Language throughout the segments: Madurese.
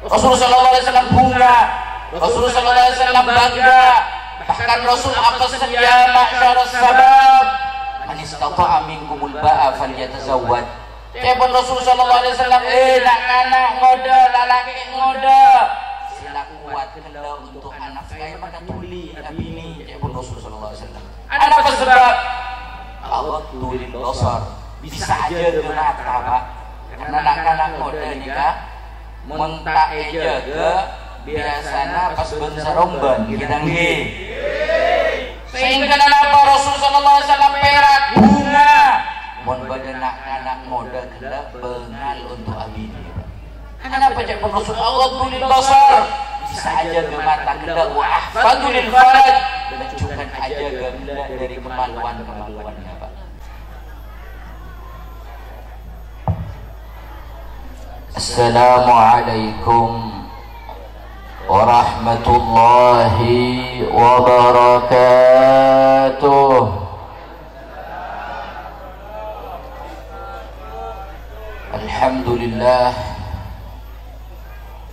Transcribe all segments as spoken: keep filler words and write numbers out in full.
Rasul sallallahu alaihi wasallam bhunga. Rasul sallallahu alaihi wasallam bangga. Bahkan Rasul apesen, "Ya ma'syaras syabab, man istata'a minkumul ba'a falyatazawwaj." Ca'èpon Rasul sallallahu alaihi wasallam, "Eh, na'-kana' ngodâ, lalakè' ngodâ, sè la kowat ghellâ' untuk anafkahi, maka dhuli abinè," ca'èpon Rasul sallallahu alaihi wasallam. Anapa sabâb? Aghaddu lil basar. Bisa ajâgâ mata, Pak. Karena na'-kana' ngodâ nèka, mon ta' èjâgâ, biyasana pas bân-sarombân, ghi ta' ènggi? Saèngghâna napa Rasul sallallahu alaihi wasallam pèra' bhunga? Mon bâdâ na'-kana' ngodâ ghellâ' bângal untuk abinè, Pak. Anapa ca'èpon Rasul, "Aghaddu lil basar"? Bisa ajâgâ mata ghellâ', "wa ahfadhu lil faraj", dan jhughân ajâgâ ghellâ' dâri kamaluan-kamaluanna, Pak. Assalamualaikum warahmatullahi wabarakatuh. Alhamdulillah.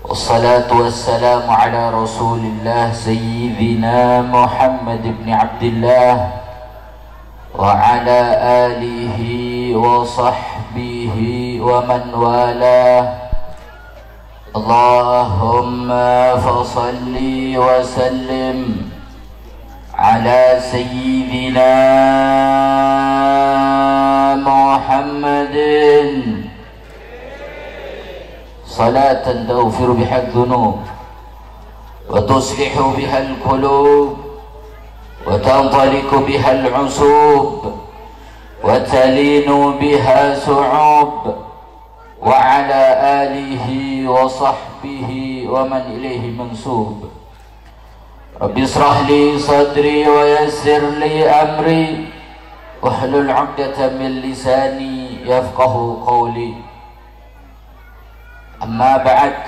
Wassalatu wassalamu ala Rasulillah Sayyidina Muhammad ibn Abdillah wa ala alihi wa sahbihi wa man walah. Allahumma fasalli wa sallim ala Sayyidina Muhammadin, salatan taghfiru bihadz dzunub, wa tuslihu bihal qulub, wa tantaliqu bihal usub, wa talinu biha su'ub, wa ala alihi wa sahbihi wa man ilaihi mansub. Rabbi israh li sadri wa yassir li amri, wahlul 'uqdatam min lisani yafqahu qawli. Amma ba'd.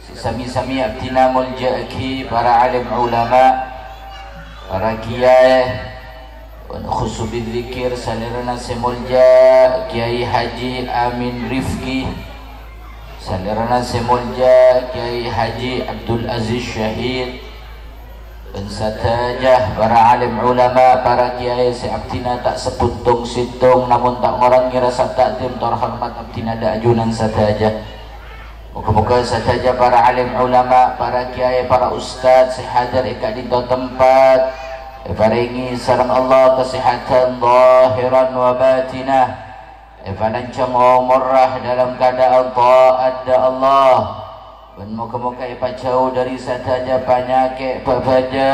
Sè sami-sami abdhina molja'aghi para alim ulama, para kiyaè, wa nakhusu bidzikir salèrana sè molja Kiai Haji Amin Rifki, salèrana sè molja Kiai Haji Abdul Aziz Syahid, bân sadhâjâ para alim ulama, para kiyaè sè abdhina ta' sebbhut tong-sèttong, namong ta' ngorangè rassa ta'dzim tor hormat abdhina dâ' ajunan sadhâjâ. Moghâ-moghâ sadhâjâ para alim ulama, para kiyaè, para ustad sè hadir è ka'dinto tempat èparèngè sareng Allah kasèhadhân zahiran wa batinah, èpalancang omorra dalam keadaan taat dâ' Allah, bân moghâ-moghâ èpajhâu dâri sadhâjâ panyakè' bhâbhâjâ,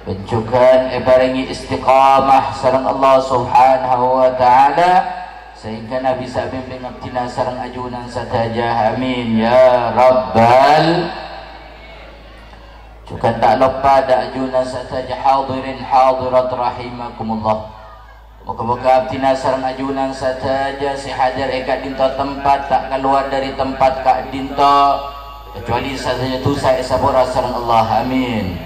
bân jhughân èparèngè istiqamah sareng Allah Subhanahu wa Ta'ala, saèngghâna bisa bimbing abdhina sareng ajunan sadhâjâ. Amin, ya Rabbal. Jhughân ta' loppa dâ' ajunan sadhâjâ hadirin hadirat rahimakumullah. Moghâ-moghâ abdhina sareng ajunan sadhâjâ sè hadir è ka'dinto tempat ta' kalowar dâri tempat ka'dinto, kecuali sadhâjâ dhusa èsapora sareng Allah. Amin.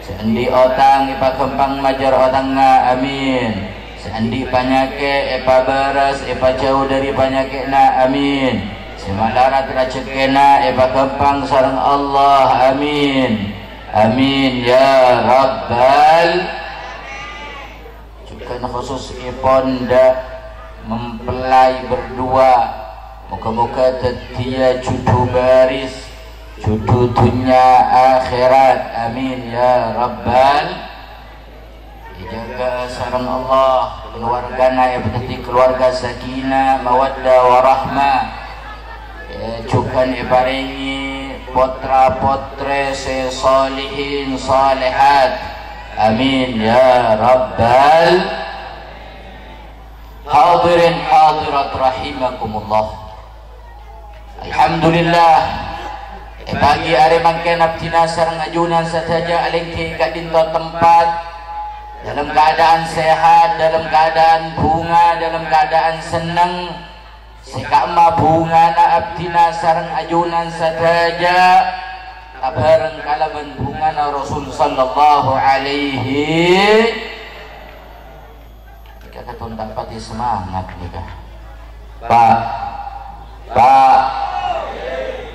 Sè andi' otang èpaghâmpang majâr otangnga. Amin. Sè andi' panyakè' èpabârâs, èpajhâu dâri panyakè'na. Amin. Sè malarat rajhekkèna èpaghâmpang sareng Allah. Amin. Amin, ya Rabbal. Jhughân khususèpon dâ' mempelai berdua. Moghâ-moghâ dhâddhiyâ jhudhu bâris, jhudhu dhunnya akhèrat. Amin, ya Rabbal. Èjâgâ sareng Allah, kalowargana èpadhâddhi kalowarga sakinah, mawaddah, warahmah. È, jhughân èparèngè pottra-pottrè sè shalihin shalihat. Amin, ya Rabbal. Hadirin hadirat rahimakumullah. Alhamdulillah. È pagi arè mangkèn abdhina sareng ajunan sadhâjâ alèngghi ka'dinto tempat dalam keadaan sehat, dalam keadaan bhunga, dalam keadaan senneng. Sè ka'imma bhungana abdhina sareng ajunan sadhâjâ, tabhâreng kalabân bhungana Rasul sallallahu alaihi. Nèka katon ta' patè semangat nèka. Pak, Pak,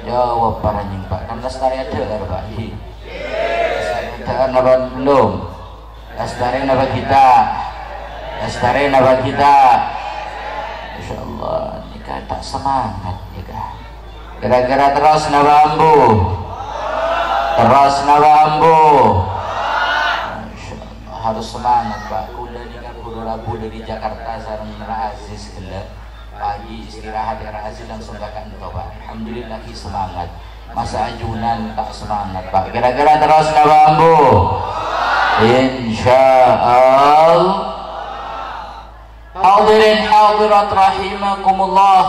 Jawab para nyèng, Pak. Kan lastarè adhâ'âr, Pak. Hi. Lastarè adhâ'âr napa belum? Lastarè napa kita? Lastarè napa kita? Insyaallah, nèka ta' semangat nèka. Kira-kira terros napa ambu? Terros napa ambu? Insyaallah, harus semangat, Pak. Kaulâ nèka buru rabu dâri Jakarta sareng Ra Aziz ghellâ'. Pagi istirahat, Ra Aziz langsung ka kantor, Pak. Alhamdulillah, lagi semangat. Masa ajunan ta' semangat, Pak. Kira-kira terros napa ambu? Insyaallah. Hadirin hadirat rahimakumullah.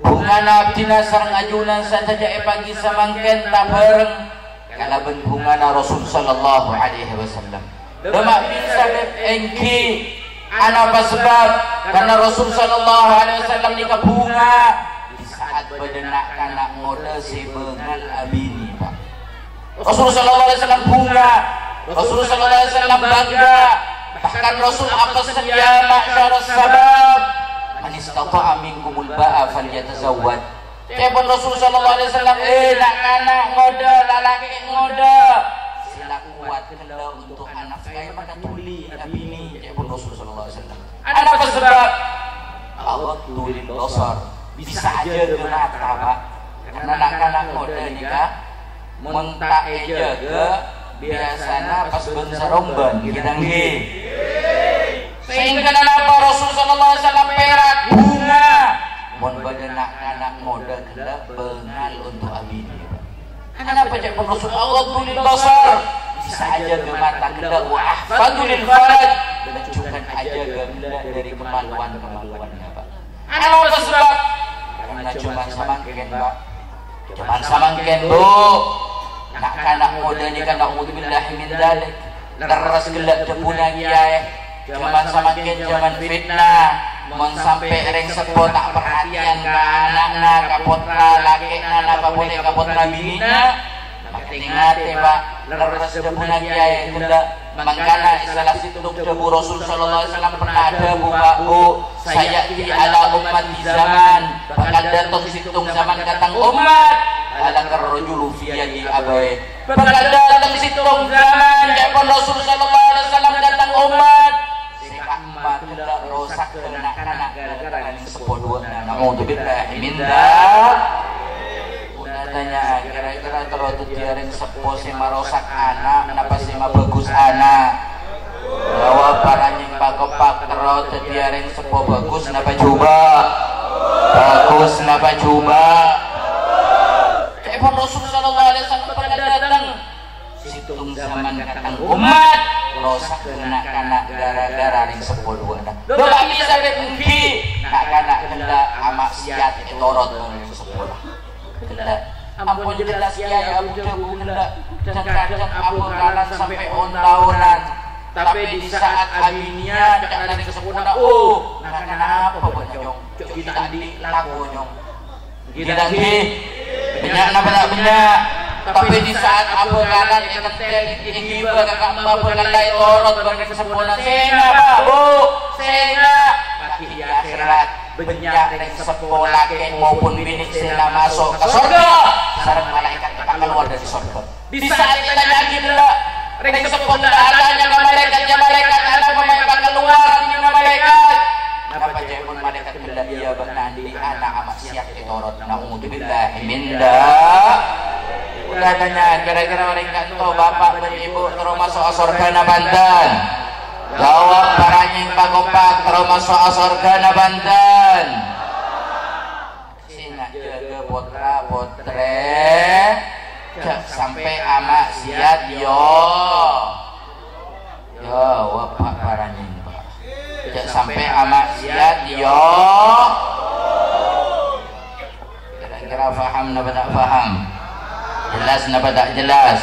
Bhungana abdhina sareng ajunan sadhâjâ è pagi samangkèn tabhâreng kalabân bhungana Rasul sallallahu alaihi wasallam. Dâ' ma' bisa, Beb, èngghi. Anapa sabâb? Karna Rasul sallallahu alaihi wasallam nèka bhunga di saat bâdâ na'-kana' ngodâ sè bângal abinè, Pak. Rasul sallallahu alaihi wasallam bhunga. Rasul sallallahu alaihi wasallam bangga. Bahkan Rasul apesen, "Ya ma'syaras syabab, man istata'a minkumul ba'a falyatazawwaj." Ca'èpon Rasul sallallahu alaihi wasallam, "Eh, na'-kana' ngodâ, lalakè ngodâ, sè la kowat ghellâ' untuk anafkahi, maka dhuli abinè," ca'èpon Rasul sallallahu alaihi wasallam. Anapa sabâb? Aghaddu lil basar. Bisa ajâgâ mata, Pak. Karna na'-kana' ngodâ nèka, mon ta' èjâgâ, biyasana pas bân-sarombân, ghi ta' èngghi? Saèngghâna napa Rasul sallallahu alaihi wasallam pèra' bhunga? Mon bâdâ na'-kana' ngodâ ghellâ' bângal untuk abinè, Pak. Anapa ca'èpon Rasul? Aghaddu lil basar. Bisa ajâgâ mata ghellâ', wa ahfadhu lil faraj. Dan juga ajâgâ ghellâ' dâri kamaluan-kamaluanna, Pak. Anapa sabâb? Karna coma samangkèn, Pak. Coma samangkèn, Bu. Na'-kana' ngodâ nèka, na'udzubillahi min dzalik. Lerres ghellâ' dhâbuna kèyaè. Jhâman samangkèn jhâman fitnah. Mon sampè' rèng seppo ta' parhatèyan ka ana'na, ka pottra lakè'na, napa polè ka pottra binè'na, maka tè-ngatè, Pak, lerres dhâbuna kèyaè ghellâ'. Mangkana è sala sèttong dhâbu Rasul sallallahu alaihi wasallam pernah adhâbu, Pak, Bu, "Saya'ti ala ummati zaman," bakal dâteng sèttong zaman ka tang ommat, "Halakar rajulu fi yadi abaih." Bakal dâteng sèttong zaman, ca'èpon Rasul sallallahu alaihi wasallam, ka tang ommat sè ka'emma ghellâ' rosak na'-kana' ghârâ-ghârâ rèng seppo duwâ'na. Na'udzubillahi min dzalik. Kaulâ tanya, kira-kira terro dhâddhiyâ rèng seppo sè marosak ana', napa sè mabhâghus ana'? Jawab para nyèng pakoppak, terro dhâddhiyâ rèng seppo bhâghus napa jhubâ'? Bhâghus napa jhubâ'? Ca'èpon Rasul sallallahu alaihi wasallam bakal dâteng sèttong zaman ka tang ommat, rosak na'-kana' ghârâ-ghârâ rèng seppo duwâ'na. Lho, ta' bisa, Beb, èngghi. Na'-kana' ghellâ' amaksiat ètorot bân rèng seppona. Ghellâ'. Ampon jelas kèyaè abu-dhâbu ghellâ'. Kadhâng-kadhâng abhâkalan sampè' on-taonan. Tapè di saat abinèyan ca'na rèng seppona, "Oh, na'-kana' apa, Cong? Jhâ' ghi' ta' andi' lako, Cong." Ghi ta' ghi? Bânnya' napa ta' bânnya'? Tapè di saat abhâkalan ètèntèl, èghibâ ka ka'emma bhâkal la ètorot bân rèng seppona. Sènga', Pak, Bu, sènga'. Paghi' è akhèrat, bânnya' rèng seppo lakè' maupun binè' sè la maso' ka sorghâ sareng malaèkat èpakalowar dâri sorghâ. Di saat ètanya'aghi ghellâ', rèng seppo ghellâ' atanya ka malaèkat, "Ya malaèkat, anapa ma' èpakalowar abinèna malaèkat?" Napa ca'èpon malaèkat ghellâ', "Iyâ, bâ'na andi' ana' amaksiat ètorot." Na'udzubillahi min dzalik. Kaulâ tanya, kira-kira orèng ka'dinto, bapa' bân ibu, terro maso'a sorghâ napa bhunten? Jawab para nyèng pakoppak, terro maso'a sorghâ napa bhunten? Sè ngajâgâ pottra-pottrè, jhâ' sampè' amaksiat, yo. Yo, wa, Pak, para nyèng, Pak. Jhâ' sampè' amaksiat, yo. Kira-kira paham napa ta' paham? Jelas napa ta' jelas?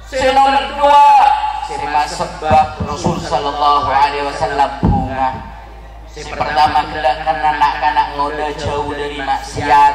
Sè nomer duwâ', sè masebbhâb Rasul sallallahu alaihi wasallam bhunga. Sè partama ghellâ' karna na'-kana' ngodâ jhâu dâri ma'siyat.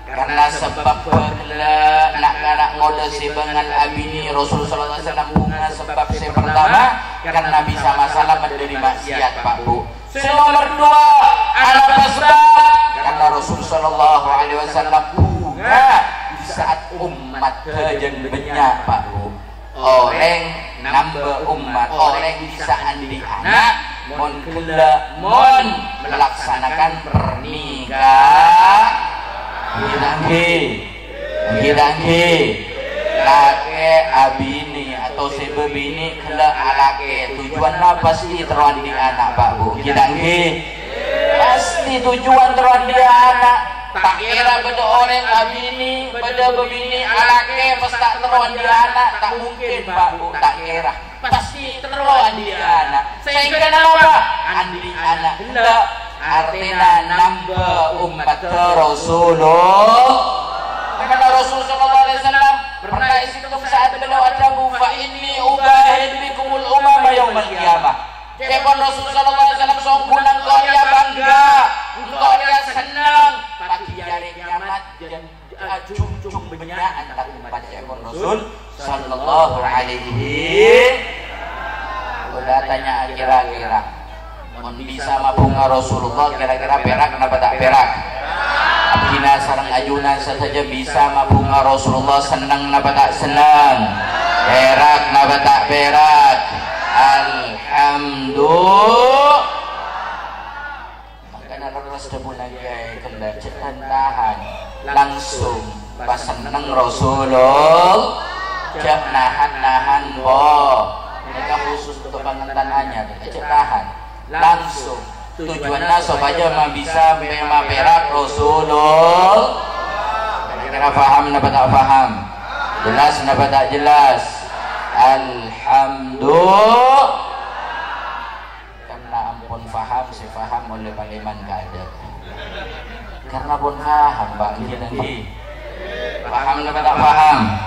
Karna sabâb ghellâ' na'-kana' ngodâ sè bângal abinè, Rasul sallallahu alaihi wasallam bhunga sabâb sè partama karna bisa masalamet dâri ma'siyat, Pak, Bu. Sè nomer duwâ', anapa sabâb? Karna Rasul sallallahu alaihi wasallam bhunga di saat ommat ghâjân bânnya', Pak, Bu. Orèng nambâ ommat, orèng bisa andi' ana', mon ghellâ', mon malaksanakan pernika-, ghi ta' ènggi, ghi ta' ènggi. Lakè' abinè atau sè bâbinè ghellâ' alakè, tujuanna pastè terro andi' ana', Pak, Bu, ghi ta' ènggi. Pastè tujuan terro andi' ana'. Ta' kèra bâdâ orèng abinè, bâdâ bâbinè alakè, pas ta' terro andi' ana', ta' mungkin, Pak, Bu, ta' kèra. Pastè terro andi' ana'. Saèngghâ napa? Andi' ana' ghellâ', artèna nambâ ommatta Rasulullah. Karana Rasul sallallahu alaihi wasallam pernah è sèttong saat beliau adhâbu, "Fa inni ubahi bikumul umama yaumal qiyamah." Ca'èpon Rasul sallallahu alaihi wasallam, "Songghuna engko' rèya bangga, engko' rèya senneng, pagi arè kiamat jân ajunjung bânnya'an ka ommat," ca'èpon Rasul sallallahu alaihi. Kaulâ atanya'a kèra-kèra, mon bisa mabhunga Rasulullah, kèra-kèra pèrak napa ta' pèrak? Abdhina sareng ajunan sadhâjâ bisa mabhunga Rasulullah, senneng napa ta' senneng? Pèrak napa ta' pèrak? Alhamdulillah. Mangkana lerres dhâbuna Kèyaè ghellâ', jhâ' tahan-tahan. Langsung pasenneng Rasulullah. Jhâ' nahan-nahan, po. Nèka khusus untuk pangantan anyar, jhâ' tahan. Langsung. Tujuanna sopajâ mabisa mè-, mapèrak Rasulullah. Kira-kira paham napa ta' paham? Jelas napa ta' jelas? Alhamdulillah. Karena ampon paham, sè paham ollè palèman kaadâ'. Karena pon paham, Pak, ngghi, ngghi. Paham napa ta' paham?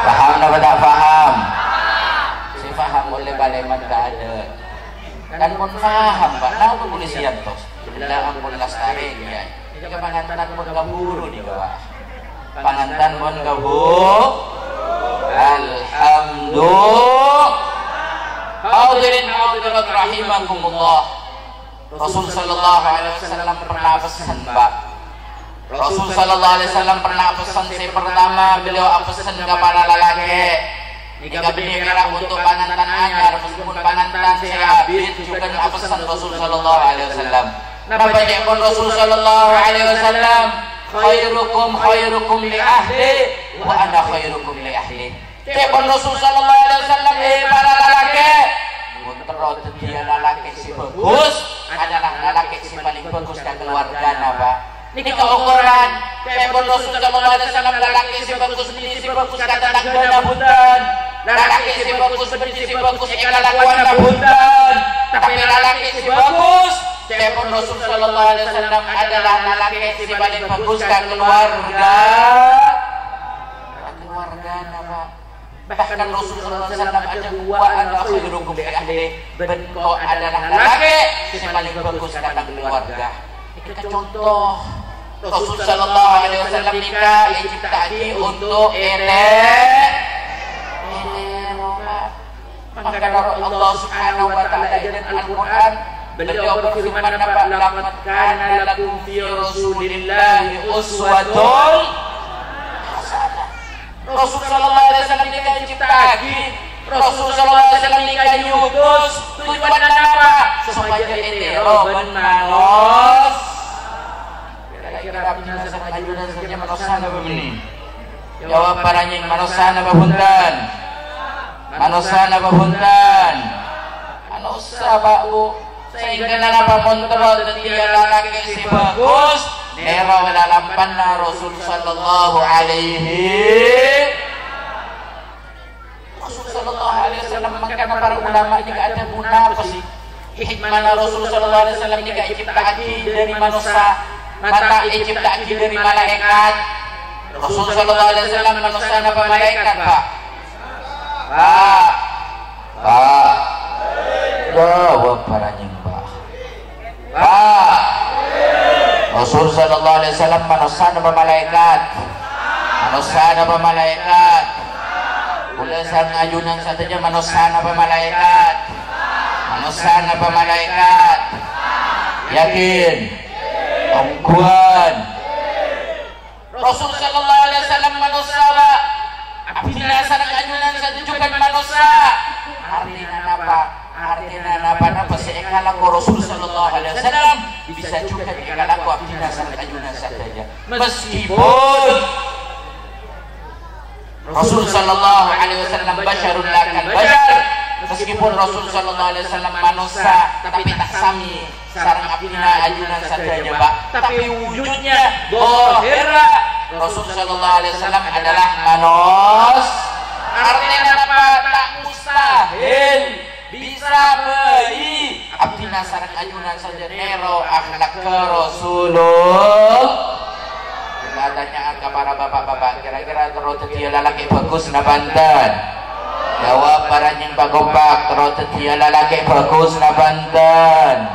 Paham napa ta' paham? Sè paham ollè palèman kaadâ'. Kan pon paham, Pak, napa polisian tos? Ella ampon lastarè, ya. Nèka pangantan pon kabhuru nèka, Pak. Pangantan pon kabhuru. Alhamdulillah. Hadirin hadirat rahimakumullah. Rasul sallallahu alaihi wasallam pernah pesan, Pak. Rasul sallallahu alaihi wasallam pernah pesan, sè pertama beliau apesan ka para lalakè. Nèka bânnè pèra' untuk pangantan anyar, meskipun pangantan sè abit jhughân apesan Rasul sallallahu alaihi wasallam. Napa ca'èpon Rasul sallallahu alaihi wasallam? "Khairukum khairukum li ahli, wa ana khairukum li ahli." Ca'èpon Rasul sallallahu alaihi wasallam, "È, para lalakè, mon terro dhâddhiyâ lalakè sè bhâghus, adalah lalakè sè palèng bhâghus ka kaluwargana, Pak." Nèka okoran, ca'èpon Rasul sallallahu alaihi wasallam, lalakè sè bhâghus bânnè sè bhâghus ka tatangghâna, bhunten. Lalakè sè bhâghus bânnè sè bhâghus è kalakowanna, bhunten. Tapè lalakè sè bhâghus, ca'èpon Rasul sallallahu alaihi wasallam, adalah lalakè sè palèng bhâghus ka kaluwarga. Ka kaluwargana, Pak. Bahkan Rasul sallallahu alaihi wasallam adhâbu, "Wa ana khairukum li ahli," bân engko' adalah lalakè sè palèng bhâghus ka tang kaluwarga. Nèka conto, Rasul sallallahu alaihi wasallam nèka ècipta'aghi untuk ètè-, ètèro, Pak. Mangkana Allah Subhanahu wa Ta'ala è dâlem Al-Qur'an, beliau berfirman, napa? "Laqad kana lakum fi Rasulillahi uswatun hasanah." Rasul sallallahu alaihi wasallam nèka ècipta'aghi. Rasul sallallahu alaihi wasallam nèka nyugus. Tujuanna napa? Sopajâ ètèro bân manos-, kira-kira abdhina sareng ajunan sadhâjâ manossa napa bânnè? Jawab paranyèng, manossa napa bhunten? Manossa napa bhunten? Manossa, Pak, Bu. Saèngghâna napa mon terro dhâddhiyâ lalakè sè bhâghus, nèro lalampanna Rasul sallallahu alaihi. Rasul sallallahu alaihi wasallam, mangkana para ulama nèka adhâbu, napa sih hikmahna Rasul sallallahu alaihi wasallam nèka ècipta'aghi dhâri manossa, mata ècipta'aghi dhâri malaèkat? Rasul sallallahu alaihi wasallam manossa napa malaèkat, Pak? Pak. Pak. Jawab paranyèng, Pak. Pak. Rasul sallallahu alaihi wasallam manossa napa malaèkat? Manossa napa malaèkat? Kaulâ sareng ajunan sadhâjâ manossa napa malaèkat? Manossa napa malaèkat? Yakin? Ongghuwân. Rasul sallallahu alaihi wasallam manossa, Pak. Abdhina sareng ajunan sadhâjâ jhughân manossa. Artèna napa? Artèna napa-napa sè èkalako Rasul sallallahu alaihi wasallam bisa jhughân èkalako abdhina sareng ajunan sadhâjâ. Meskipun Rasul sallallahu alaihi wasallam basyarun la kal basyar, meskipun Rasul sallallahu alaihi wasallam manossa, tapè ta' samè sareng abdhina ajunan sadhâjâ, Pak. Tapi wujudnya, zahirnya, Rasul sallallahu alaihi wasallam adalah manos-, artèna napa? Ta' mustahil bisa bâi abdhina sareng ajunan sadhâjâ nèro akhlakka Rasulullah. Kaulâ tanya'aghi ka para bapa'-bapa', kira-kira terro dhâddhiyâ lalakè bhâghus napa bhunten? Jawab parèngè pa-kompak, terro dhâddhiyâ lalakè bhâghus napa bhunten?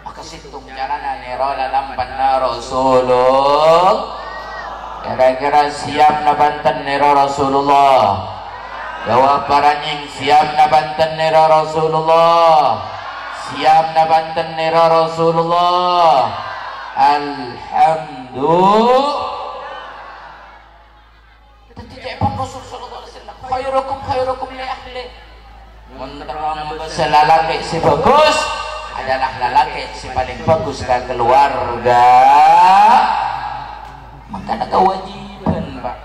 Maka sèttong carana nèro lalampanna Rasulullah. Kira-kira siap napa bhunten nèro Rasulullah? Jawab parèngè, siap napa bhunten nèro Rasulullah? Siap napa bhunten nèro Rasulullah? Alhamdulillah. Dhâddhi ca'èpon Rasul sallallahu alaihi wasallam, "Khairukum khairukum li ahli." Mon terro ngabâs lalakè sè bhâghus adalah lalakè sè palèng bhâghus ka kaluwarga. Mangkana kawâjibhân, Pak.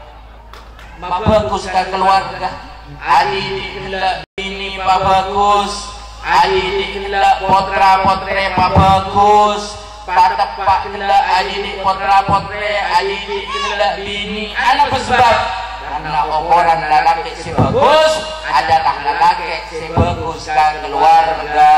Mabhâghus ka kaluwarga. Adhidhi' ghellâ' binè pabhâghus, adhidhi' ghellâ' potra-potrè pabhâghus, pateppa' ghellâ' adhidhi' potra-potrè, adhidhi' ghellâ' binè, ana bâsbâs. Karna okoran lalakè sè bhâghus adalah lalakè sè bhâghus ka kaluwarga.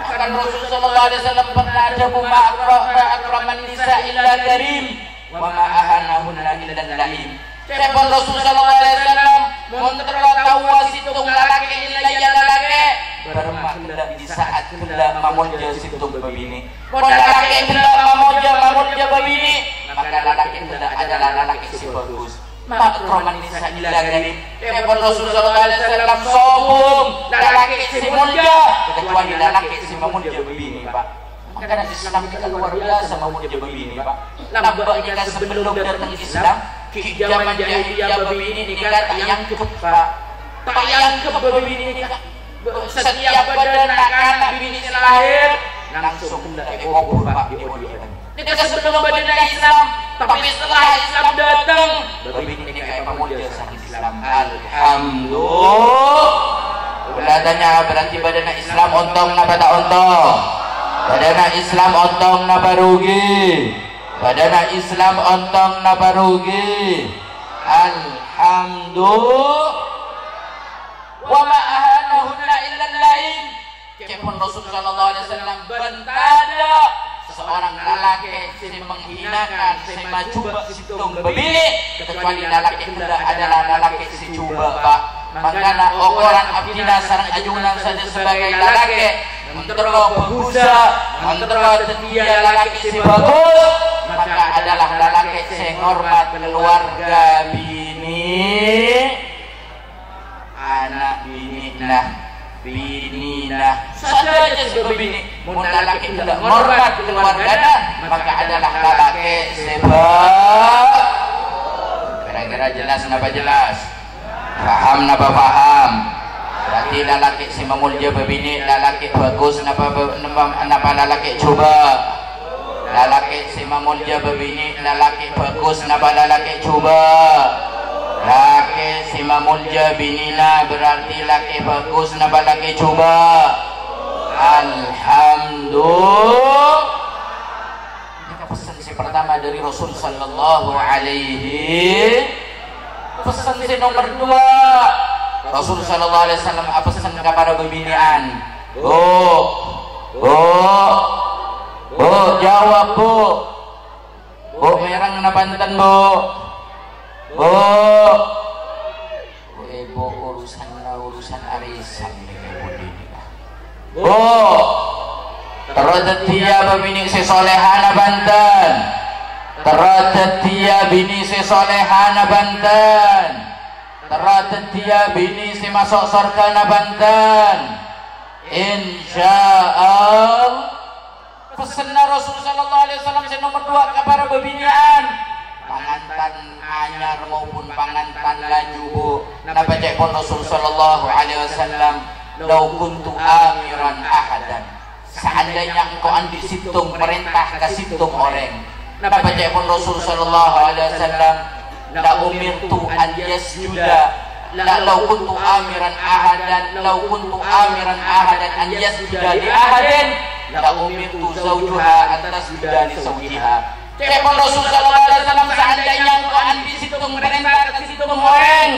Bahkan Rasul sallallahu alaihi wasallam pernah adhâbu, "Ma akra-, ma akraman nisa illa karim." "Wa ma ahanahunna illal la'im." Ca'èpon Rasul sallallahu alaihi wasallam, "Mon terro taowa sèttong lalakè ella iyâ lalakè, bârâmma ghellâ' di saat ghellâ' mamolja sèttong bâbinè'. Mon lalakè ghellâ' mamolja, mamolja bâbinè', maka lalakè ghellâ' adalah lalakè sè bhâghus." "Ma akraman nisa illa karim." Ca'èpon Rasul sallallahu alaihi wasallam, sobung lalakè sè molja, kecuali lalakè sè mamolja bâbinè', Pak. Mangkana Islam nèka luar biasa mamolja bâbinè', Pak. Lambâ' nèka sabellunna dâteng Islam, ghi' jhâman jahiliyah bâbinè' nèka ta' èangghep, Pak. Ta' èangghep bâbinè' nèka. Setiap bâdâna na'-kana' binè' sè lahèr, langsung ghellâ' èkobhur, Pak, è odi'ân. Nèka sabellunna bâdâna Islam, tapè setelah Islam dâteng, bâbinè' nèka èpamolja sareng Islam. Alhamdulillah. Kaulâ tanya, berarti bâdâna Islam ontong napa ta' ontong? Bâdâna Islam ontong napa rugi? Bâdâna Islam ontong napa rugi? Alhamdulillah. "Wa ma ahanahunna illal la'im." Ca'èpon Rasul sallallahu alaihi wasallam, "Bân tadâ' seorang lalakè sè menghinakan, sè majubâ' sèttong bâbinè', kecuali lalakè ghellâ' adalah lalakè sè jubâ', Pak." Mangkana okoran abdhina sareng ajunan sadhâjâ sebagai lalakè, mon terro bhâghussa, mon terro dhâddhiyâ lalakè sè bhâghus, maka adalah lalakè sè ngormat kaluwarga binè'. Ana' binèna, binèna, sadhâjâ sè bâbinè', mon lalakè ghellâ' ngormat kaluwargana, maka adalah lalakè sè bhâ-, kira-kira jelas napa jelas? Paham napa paham? Berarti lalakè sè mamolja bâbinè', lalakè bhâghus napa bâ-, napa, napa lalakè jubâ'? Lalakè sè mamolja bâbinè', lalakè bhâghus napa lalakè jubâ'? Lakè sè mamolja binèna berarti lakè bhâghus napa lakè jubâ'? Alhamdulillah. Ini pesan sè pertama dari Rasul sallallahu alaihi. Pesan sè nomor dua, Rasul sallallahu alaihi wasallam apesen ka para bâbinè'an, "Bu, Bu, Bu, jawab, Bu. Bu, mèreng napa enten, Bu? Bu." Bu, ibu urusanna urusan arisan nèka, Bu, nèka. Bu, terro dhâddhiyâ bâbinè' sè solèha napa enten? Terro dhâddhiyâ binè sè solèha napa enten? Terro dhâddhiyâ binè sè maso' sorghâ napa enten? Insyaallah. Pessenna Rasul sallallahu alaihi wasallam sè nomer duwâ' ka para bâbinè'an. Pangantan anyar maupun pangantan laju, Bu. Napa ca'èpon Rasul sallallahu alaihi wasallam, "Lau kuntu amiran ahadan." Saandhâna engko' andi' sèttong parènta ka sèttong orèng. Napa ca'èpon Rasul sallallahu alaihi wasallam, "La umirtu an yasjuda, la, lau kuntu amiran ahadan, lau kuntu amiran ahadan an yasjuda li ahadin, la umirtu zaujuha an tasjuda li zaujiha." Ca'èpon Rasul sallallahu alaihi wasallam, "Saandhâna engko' andi' sèttong parènta ka sèttong orèng,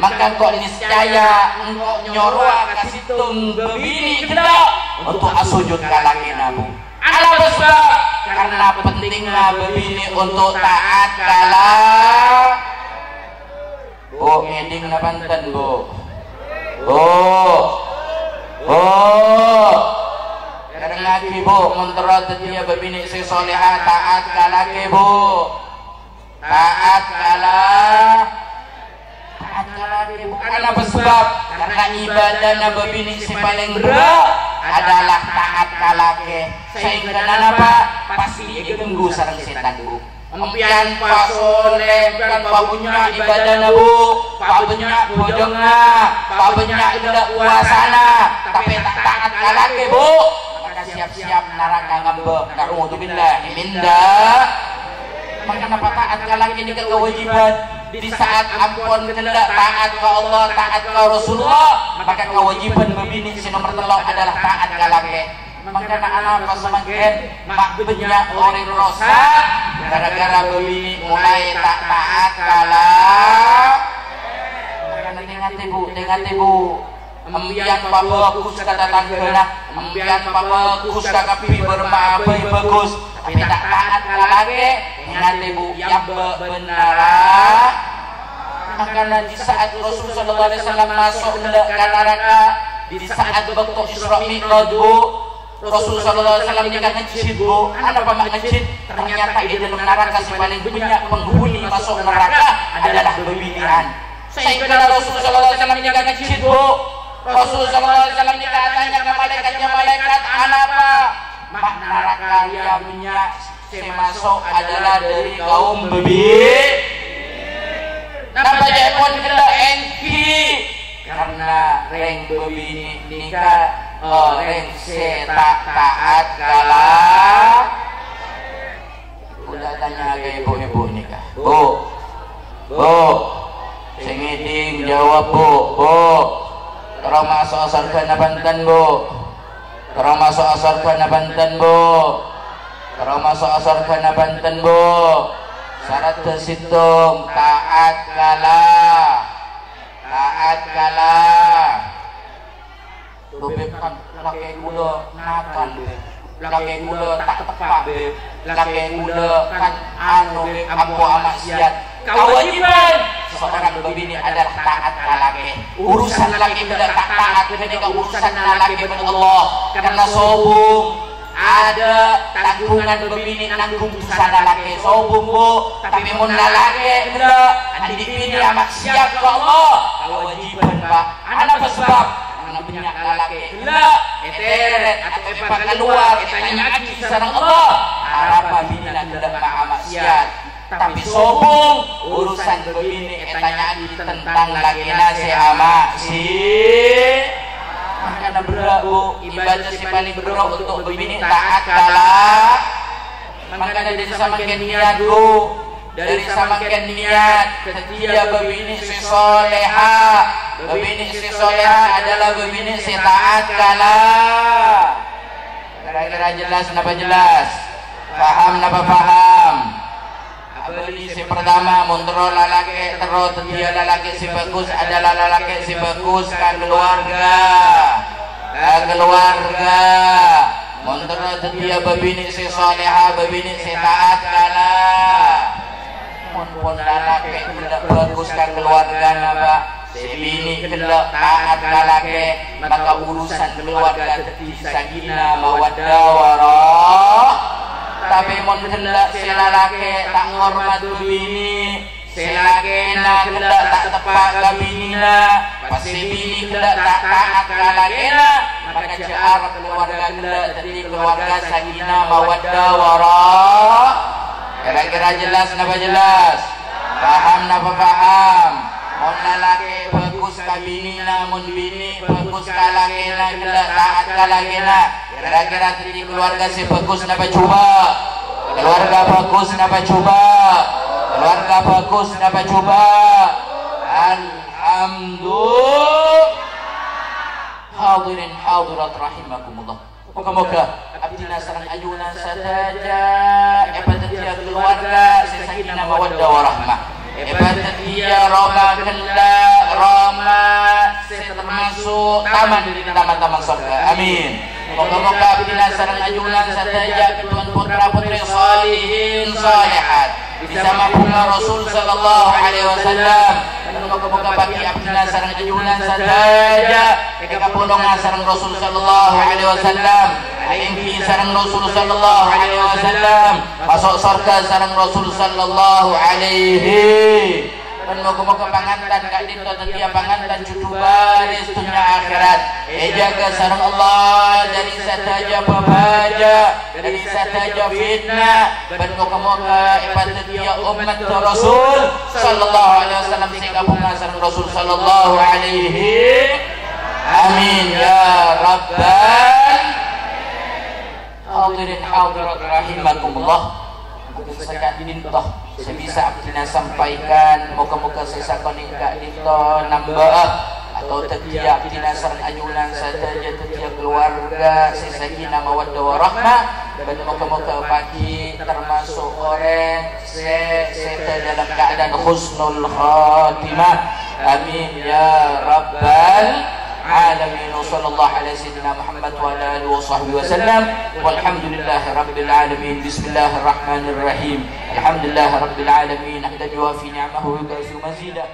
maka engko' niscaya engko' nyorowa ka sèttong bâbinè' ghellâ' untuk asojud ka lakèna, Bu." Anapa sabâb? Karena pentingnya bâbinè untuk taat ka la-, Bu, ngèdhing napa enten, Bu? Bu. Bu. Èrengngaghi, Bu, mon terro dhâddhiyâ bâbinè' sè soleha, taat ka lakè, Bu. Taat ka la-, taat ka lakè, Bu. Anapa sabâb? Karena ibadana bâbinè' sè palèng berrâ' adalah taat ka lakè. Saèngghâna napa? Pastè èghânggu sareng sètan, Bu. Empèyan pasole, empèyan pabânnya' ibadana, Bu, pabânnya' bhâjângnga, pabânnya' ella' puasana, tapè ta' taat ka lakè, Bu, maka siap-siap naraka ngambek. Na'udzubillahi min dza-, maka napa taat ka lakè nèka kawâjibhân? Di saat ampon ghellâ' taat ka Allah, taat ka Rasulullah, maka kawâjibhân bâbinè' sè nomer tello' adalah taat ka lakè. Mangkana anapa samangkèn ma' bânnya' orèng rosak gara-gara bâbinè' molaè ta' taat ka la-, mangkana tè-ngatè, Bu, tè-ngatè, Bu. Empèyan pabhâghus ka tatangghâna, empèyan pabhâghus ka kabbhi bârâmma abâi bhâghus, tapè ta' taat ka lakè, tè-ngatè, Bu, èambek bân nara-, mangkana di saat Rasul sallallahu alaihi wasallam maso' ghellâ' ka naraka, di saat bâkto Isra Mi'raj, Bu, Rasul sallallahu alaihi wasallam nèka ngejjhit, Bu. Anapa ma' ngejjhit? Ternyata è dâlem naraka sè palèng bânnya' penghuni maso' naraka adalah bâbinè'an. Saèngghâna Rasul sallallahu alaihi wasallam nèka ngejjhit, Bu. Rasul sallallahu alaihi wasallam nèka atanya ka malaèkat, "Ya malaèkat, anapa ma' naraka rèya bânnya' sè maso' adalah dâri kaum bâbi-, napa ca'èpon ghellâ' èngghi?" Karena rèng bâbinè' nèka orèng sè ta' taat ka la-, kaulâ tanya ka ibu-ibu nèka, Bu, Bu, sè ngèdhing jawab, Bu, Bu, terro maso' sowarghâ napa enten, Bu? Terro maso' sowarghâ napa enten, Bu? Terro maso' sowarghâ napa enten, Bu? Sarat sèttong, taat ka la-, taat ka la-, Duh, Beb, kan lakè kaulâ nakal, Beb. Lakè kaulâ ta' teppa', Beb. Lakè kaulâ kan anu, Beb, ampo amaksiat. Kawâjibhân seorang bâbinè' adalah taat ka lakè. Urusan lakè ghellâ' ta' taat ghânèka urusanna lakè bân Allah. Karena sobung ada tanggungan bâbinè' nanggung dusana lakè. Sobung, Bu. Tapè mon lalakè ghellâ' andi' binè amaksiat ka Allah, kawâjibhân, Pak. Anapa sabâb? Karena bânnya' lalakè ghellâ' ètèrèt atau èpakalowar, ètanya'aghi sareng Allah, arapa binèna ghellâ' ma-, amaksiat. Tapè sobung, urusan bâbinè' ètanya'aghi tentang lakèna sè amaksi-, mangkana berrâ', Bu, ibadah sè palèng berrâ' untuk bâbinè' taat ka la-, mangkana dâri samangkèn niat, Bu. Dâri samangkèn niat, dhâddhiyâ bâbinè' sè soleha. Bâbinè' sè soleha adalah bâbinè' sè taat ka la-, kira-kira jelas napa jelas? Paham napa paham? Abâli sè pertama, mon terro lalakè, terro dhâddhiyâ lalakè sè bhâghus adalah lalakè sè bhâghus ka keluarga. Ka keluarga. Mon terro dhâddhiyâ bâbinè' sè soleha, bâbinè' sè taat ka la-, mon pon lalakè ghellâ' bhâghus ka keluargana, Pak. Sè binè' ghellâ' taat ka lakè, maka urusan keluarga dhâddhi sakinah mawaddah warah-, tapè mon ghellâ' sè lalakè ta' ngormat bâbinè', sè lakèna ghellâ' ta' teppa' ka binèna, pas sè binè' ghellâ' ta' taat ka lakèna, Maka jhâ' arep kaluwarga ghellâ' dhâddhi kaluwarga sakinah mawaddah wara-, kira-kira jelas napa jelas? Paham napa paham? Mon lalakè bhâghus ka binèna, mon binè bhâghus ka lakèna, ghellâ' taat ka lakèna, kira-kira dhâddhi kaluwarga sè bhâghus napa jhubâ'? Kaluwarga bhâghus napa jhubâ'? Kaluwarga bhâghus napa jhubâ'? Alhamdulillah. Hadirin hadirat rahimakumullah. Moga-moga abdhina sareng ajunan sadhâjâ èpadhâddhiyâ kaluwarga sè sakinah mawaddah warahmah. Èpadhâddhiyâ roma ghellâ', roma sè termasuk taman dhâri taman-taman sorga. Amin. Moga-moga abdhina sareng ajunan sadhâjâ kaduwân potra-potri shalihin shalihat bisa mabhunga Rasul sallallahu alaihi wasallam. Moga-moga bhâdhi abdhina sareng ajunan sadhâjâ èkapolonga sareng Rasul sallallahu alaihi wasallam, èngghi sareng Rasul sallallahu alaihi wasallam, maso' sorga sareng Rasul sallallahu alaihi. Bân moga-moga pangantan ka'dinto dhâddhiyâ pangantan jhudhu bâris dhunnya akhèrat, èjâgâ sareng Allah dhâri sadhâjâ bhâbhâjâ, dhâri sadhâjâ fitnah, bân moga-moga èpadhâddhiyâ ommatta Rasul sallallahu alaihi wasallam sè kabhunga sareng Rasul sallallahu alaihi. Amin ya rabbal. Hadirin hadirat rahimakumullah. Mungkin saka'dinto sè bisa abdhina sampaikan, moga-moga sè sakonè' ka'dinto nambâ'â atau dhâddhiyâ abdhina sareng ajunan sadhâjâ dhâddhiyâ kaluwarga sè sakinah mawaddah warahmah, bân moga-moga bhâdhi termasuk orèng sè sèdhâ dalam keadaan husnul khatimah. Amin ya rabbal alamin. Wa sallallahu ala sayyidina Muhammad wa ala alihi wa sahbihi wa sallam. Walhamdulillahi rabbil alamin. Bismillahirrahmanirrahim. Alhamdulillahi rabbil alamin. Hamdan yuwafi ni'amahu wa yukafi mazidah.